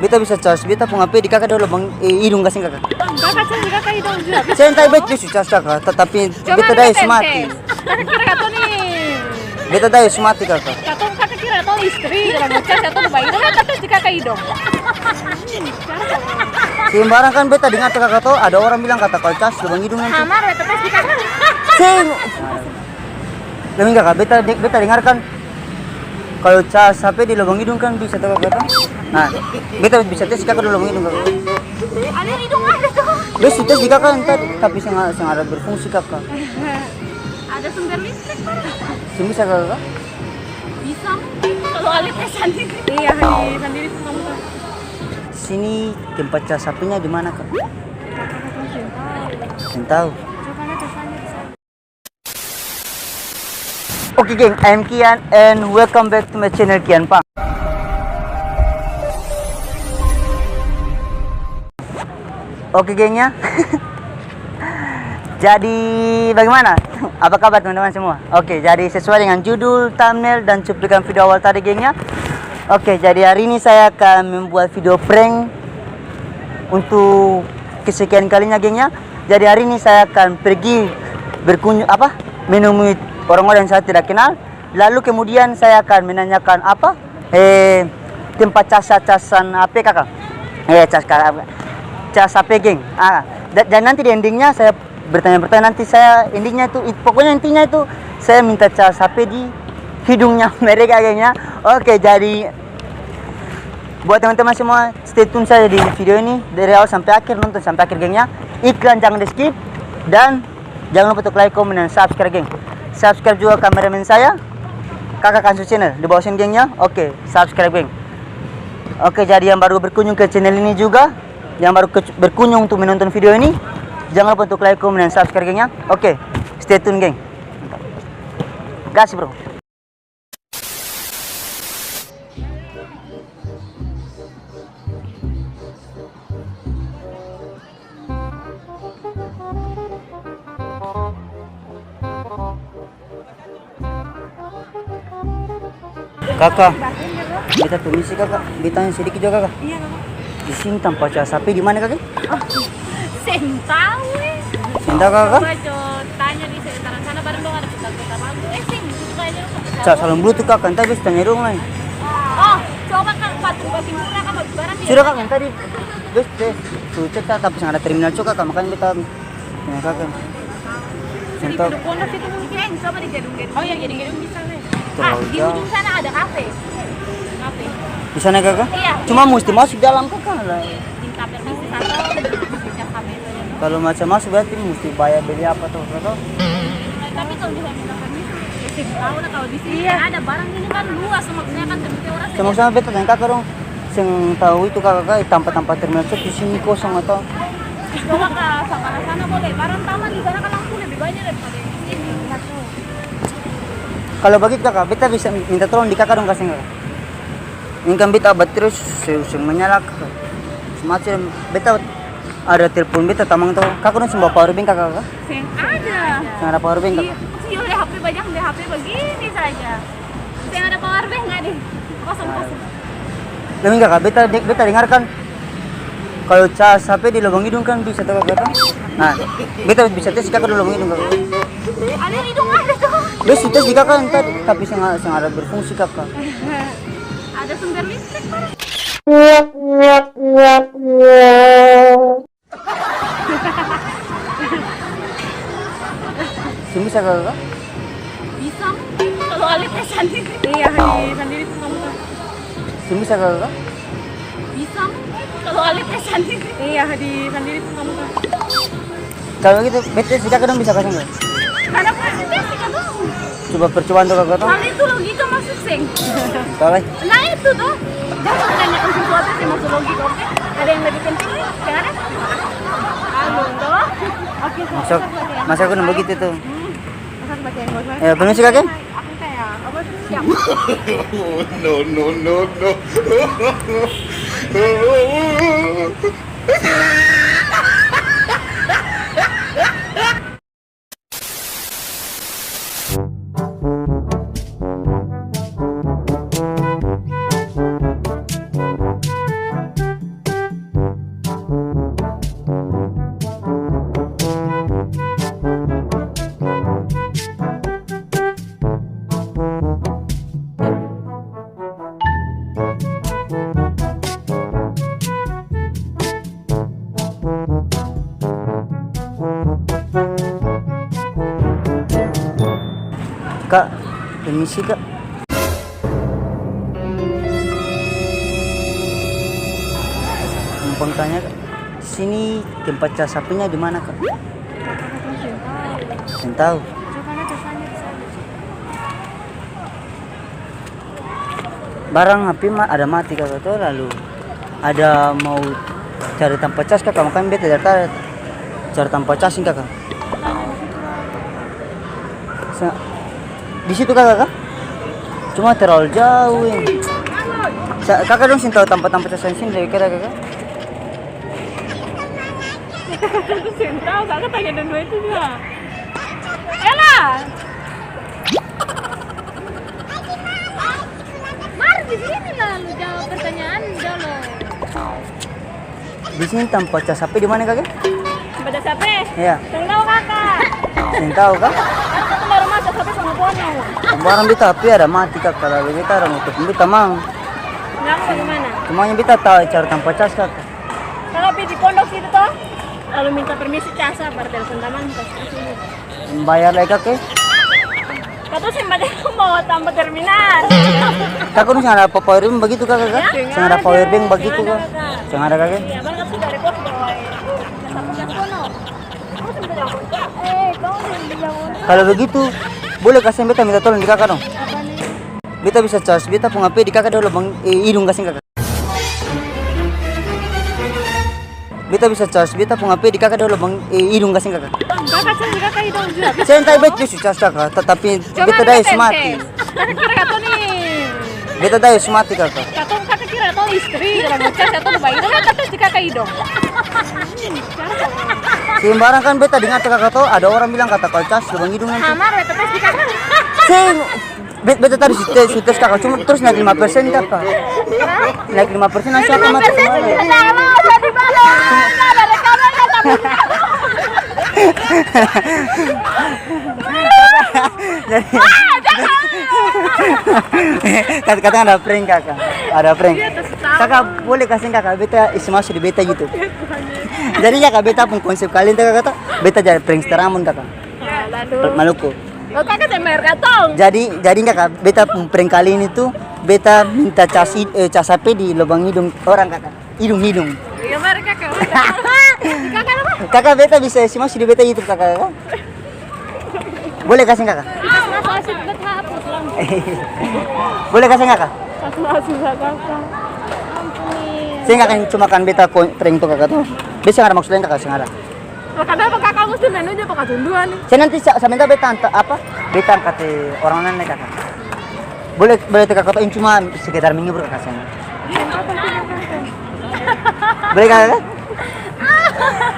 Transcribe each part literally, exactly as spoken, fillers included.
Beta bisa cas beta pung H P di kaka dolo lobang, eh, idung ka seng kaka? Kaka cas di kaka idung jua. Seng, tapi bet-, bet su cas kaka, tetapi beta daya su mati. Kaka kira katong ni. Beta daya su mati kaka. Katong kaka kira katong istri, orang mau cas katong lobang idung, kaka cas di kaka idung. Sembarang kan beta dengar kaka to, ada orang bilang kata kalo cas lobang idung nanti. Amar, beta cas di kaka. Seng. Demi kaka, beta de-, beta dengar kan. Kalo cas H P di lobang idung kan bisa to kaka to? Nah, beta bisa tes kaka di lobang idung kaka. Ada idung ada tuh. Beta su tes di kaka tadi, tapi seng, seng ada berfungsi kaka. Ada sumber listrik, Pak. Seng bisa kaka? Bisa mungkin kalau ada tes sendiri. Iya, sendiri tuh kamu kan. Sini tempat cas H P-nya di mana kaka? Seng tahu. Seng tahu. Coba lah tes sana di sana. Oke geng, I am Kian and welcome back to my channel Kian Pang. Oke geng ya. Jadi bagaimana? Apa kabar teman-teman semua? Oke, jadi sesuai dengan judul, thumbnail, dan cuplikan video awal tadi geng ya. Oke, jadi hari ini saya akan membuat video prank untuk kesekian kalinya geng ya. Jadi hari ini saya akan pergi berkunjung, apa, menemui orang-orang yang saya tidak kenal. Lalu kemudian saya akan menanyakan, apa, eh, tempat cas-casan H P kaka. Eh, cas ka-, cas H P geng. Ah, da-, dan nanti di endingnya saya bertanya-bertanya, nanti saya endingnya itu, it-, pokoknya intinya itu saya minta cas H P di hidungnya mereka geng ya. Oke, jadi buat teman-teman semua, stay tune saja di video ini dari awal sampai akhir, nonton sampai akhir geng ya. Iklan jangan di skip dan jangan lupa untuk like, komen, dan subscribe geng. Subscribe juga kameramen saya, Kaka Kansu Channel di bawah sini geng ya. Oke, subscribe geng. Oke, jadi yang baru berkunjung ke channel ini juga, yang baru ke-, berkunjung untuk menonton video ini, jangan lupa untuk like, komen, dan subscribe geng ya. Oke, stay tune geng. Gas bro. Kaka, beta permisi kaka, beta tanya sedikit jua kaka. Iya kaka. Di sini tampa cas H P di mana kaka? Oh, seng tau e. Seng tau kaka? Coba jo tanya di sekitaran sana, barang dong ada putar-putar lampu. Eh, seng, itu kayaknya dong pake. Sa-, salon bluetooth kaka, ntar beta tanya dong lai. Oh, coba kaka patung Batimura kaka, barang di. Sudah kaka, yang tadi beta, beta su cek kaka, tapi seng ada terminal cok kaka, makanya beta tanya kaka. Seng tau. Di pondok itu mungkin, coba di gedung-gedung. Oh iya, gedung-gedung bisa lai. Ah, di ujung sana ada kafe. Kafe. Di sana kaka? Iya. Cuma musti masuk dalam kaka lai. Minta permisi satu, minta permisi kafe itu. Kalo macam masuk berarti musti bayar beli apa to, to? Tapi kalo bisa minta permisi, ya seng tau lah kalo di sini ada barang ini kan luas, maksudnya kan demikian orang. Seng, maksudnya beta tanya kaka dong, seng tau itu kaka, tampa-tampa terminal cek di sini kosong atau? Coba ka sabala sana boleh, barang taman di sana kan lampu lebih banyak daripada di sini. Kalo bagitu kaka, beta bisa minta tolong di kaka dong ka seng kaka? Ini kan beta abad terus, seng, seng manyala kaka. Semacam beta ada telpon beta tamang to, kaka dong seng bawa power bank kaka ka? Seng ada. Seng ada power bank kaka? Iya, iya, HP bajang, HP begini saja. Seng ada power bank, nggak deh. Kosong, kosong. Deng kaka, beta de-, beta dengar kan, kalo cas HP di lobang idung kan bisa to kaka to? Nah, beta bisa tes kaka di lobang idung kaka. Ada idung ada tuh. Beta su tes di kaka tadi, tapi seng, seng ada berfungsi kaka. Ada sumber listrik, Pak. Seng bisa kaka? Bisa mungkin, kalo ale tes sandiri. Iya, di sandiri pung kamu kan. Seng bisa kaka? Bisa mungkin, kalo ale tes sandiri. Iya, di sandiri pung kamu kan. Kalo gitu, beta tes kaka dong bisa ka seng? Karena pasti tes kaka dong. Coba percobaan to kaka to? Kalo itu logika masuk seng. Kalo? Nah itu to. Jangan tanyakan sesuatu yang masuk logika, oke? Ada yang lebih penting nih, sekarang? Anu to. Oke, so, masa, masa aku nang bagitu to? Hmm. Masa aku baca yang bagus. Ya, permisi kaka. Aku kaya, apa sih? Siap. No, no, no, no. Kak, permisi, Kak. Numpang tanya, Kak. Sini tempat cas H P-nya di mana, Kak? Seng tau. Barang H P ma-, ada mati kaka to, lalu ada mau cari tampa cas kaka, makanya beta dari tadi cari tampa cas ini kaka. Sa-, di situ kaka ka? Cuma terlalu jauh ini. Sa-, kaka dong seng tau tampa-tampa cas yang sini dari kira kaka? Seng tau, kaka tanya dong dua itu jua. Ela! Mar di sini lalu jawab pertanyaan dolo. Di sini tampa cas H P di mana, kaka? Tampa cas H P? Iya. Seng tau, kaka. Seng tau, ka? Kaka tu baru masuk, H P pono-pono. Barang beta H P ada mati, kaka. Lalu beta ada mau telepon beta mang. Kenapa, bagaimana? Cuma beta tau cara tampa cas, kaka. Kaka pi di pondok situ to, lalu minta permisi cas, baru telepon tamang, kas kasih. Bayar lai kaka e. Katong seng bajalang bawa tampa terminal. Kaka dong seng ada power bank bagitu kaka ka? Ya? Seng ada power bank bagitu ka? Seng ada kaka e. Iya, baru katong dari pos bawa e. Kalo begitu, boleh ka seng beta minta tolong di kaka dong? Apa ni? Beta bisa cas beta pung H P di kaka dong lobang, eh, idung ka seng kaka? Beta bisa cas beta pung H P di kaka dolo bang, eh, idung ka seng kaka? Kaka cas di kaka idung jua. Seng, tapi beta su cas kaka, tetapi beta daya su mati. Kaka kira katong ni. Beta daya su mati kaka. Katong kaka kira katong istri, orang mau cas katong lubang idung, kaka cas di kaka idung. Sembarang kan beta dengar kaka to, ada orang bilang kata kalo cas lubang idung nanti. Amar beta cas di kaka. Seng. Bet-, beta tadi su tes, su tes kaka, cuma terus naik lima persen kaka. Naik lima persen langsung kaka mati semua. Jadi, kat-, katong ada prank kaka, ada prank. Kaka boleh kasih kaka, beta isi masuk di beta YouTube. Jadi ya kaka, beta pung konsep kali ini kaka, beta jadi prankster Ambon kaka. Maluku. Oh, kaka seng bayar katong. Jadi, jadi kaka, beta pung prank kali ini tu, beta minta cas id-, eh, cas H P di lobang idung orang kaka. Idung, idung. Iya, mari kaka. Kaka apa? Kaka, beta bisa isi masuk di beta YouTube kaka, kaka. Boleh kasih kaka? Boleh kasih kaka? Seng kaka, cuma kan beta ko-, prank tu kaka tu. Beta seng ada maksud lain kaka, seng ada. Lah, kanapa kaka musti menuju pa katong dua ni? Seng, nanti sa-, samenta beta anta-, apa, beta angkat, eh, orang lain lai kaka. Boleh, boleh te kaka to, ini cuma sekedar menghibur kaka seng. Boleh kaka?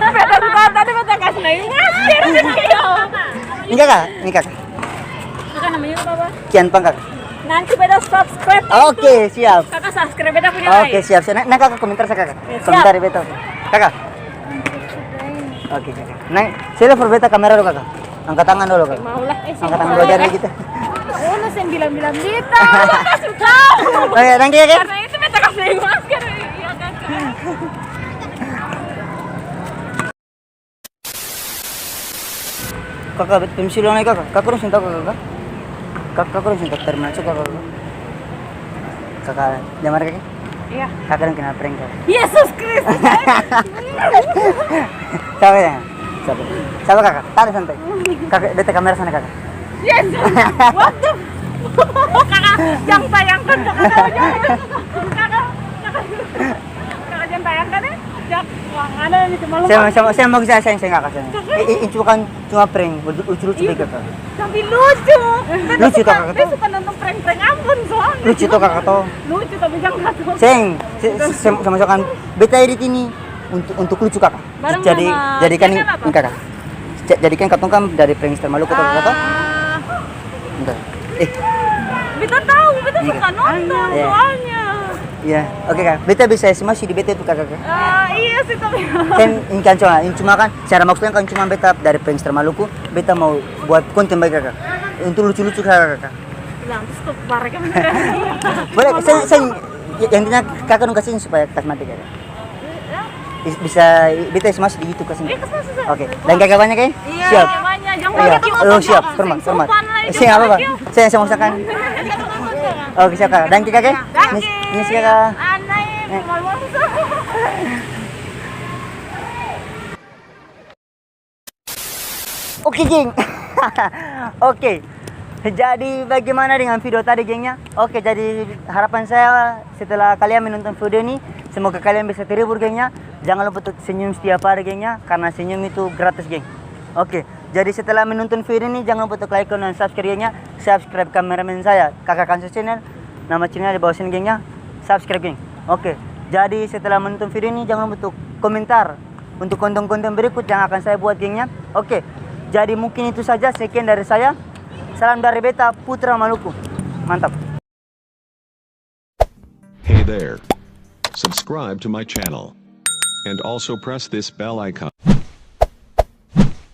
Beta suka tadi beta kas naik. Ini kaka, ini kaka. Kaka namanya apa, Pak? Kian Pang kaka. Nanti beta subscribe. Oke, siap. Kaka subscribe beta punya. Oke, siap. Nah, nah, kaka komentar sa kaka. Ya, siap. Komentar beta. Kaka. Oke, kaka. Nah, saya for beta kamera dulu, kaka. Angkat tangan dulu, kaka. Mau lah, eh, angkat tangan dua jari kita. Oh, lu seng bilang-bilang beta. Kasih tahu. Oh, ya, thank you, kaka. Karena itu beta kasih masker. Iya, kaka. Kaka, bet-, permisi ulang lai, kaka. Kaka dong seng tau kaka ka? Kaka, kaka dong seng tau terminal Suka, kaka ka? Kaka, jamar kaka? Iya. Kaka dong kena prank, kaka. Yesus Kristus. Sapa ya? Sapa? Sapa, kaka? Tadi santai. Kaka, beta kamera sana, kaka. Yes. What the? Kaka, jang tayangkan, kaka, jang, jang. Kaka, kaka, kaka, jang tayangkan, eh. Jang, wah, ada yang itu malu. Saya, saya, saya mau saya, saya, saya nggak kasih. Kaka. Eh, eh, itu kan cuma prank, lucu, lucu, lucu, kaka. Tapi lucu. Lucu, kaka, kaka. Beta suka nonton prank-prank Ambon soalnya. Lucu to, kaka, to? Lucu, tapi jang kaka. Seng, se-, se-, sama, sama kan. Beta edit ini untuk, untuk lucu, kaka. Barang jadi, nama jadikan ini, channel apa? Ini, kaka. Ja-, jadikan katong kan dari prankster Maluku to, kaka, to? Ah. Bentar. Eh. Beta tahu, beta suka nonton soalnya. Iya. Iya. Oke, kaka. Beta bisa estimasi di beta itu, kaka, kaka. Ah, iya sih, tapi. Kan ini kan cuma, ini cuma kan secara maksudnya kan cuma beta dari prankster Maluku, beta mau buat konten bagi kaka. Untuk lucu-lucu kaka, kaka. Bilang, terus kok barang kan beneran. Boleh, saya, saya, ya, intinya kaka dong kasih supaya tas mati, kaka. Ya, Is-, bisa, beta isi masuk di YouTube ka sini. Iya, kasih masuk, kasih. Oke. Dan kakak banyak, ya? Iya, siap. Banyak. Jangan. Iya. Lagi, oh, siap. Hormat, hormat. Sopan lah, eh, siap, apa, apa? Saya, saya mau masakan. Oke, siap, Kak. Dan kakak, ya? Miss, miss, kakak. Anai, eh, malu-malu. Oke, geng. Oke. Jadi, bagaimana dengan video tadi, geng, ya? Oke, jadi harapan saya setelah kalian menonton video ini, semoga kalian bisa terhibur, geng, ya. Jangan lupa untuk senyum setiap hari, geng, ya, karena senyum itu gratis, geng. Oke, jadi setelah menonton video ini, jangan lupa untuk like, comment, dan subscribe, geng, ya. Subscribe kameramen saya, Kakak Kansa Channel. Nama channel di bawah sini, geng, ya. Subscribe, geng. Oke, jadi setelah menonton video ini, jangan lupa untuk komentar untuk konten-konten berikut yang akan saya buat, geng, ya. Oke, jadi mungkin itu saja, sekian dari saya. Salam dari beta, Putra Maluku. Mantap. Hey there. Subscribe to my channel. And also press this bell icon.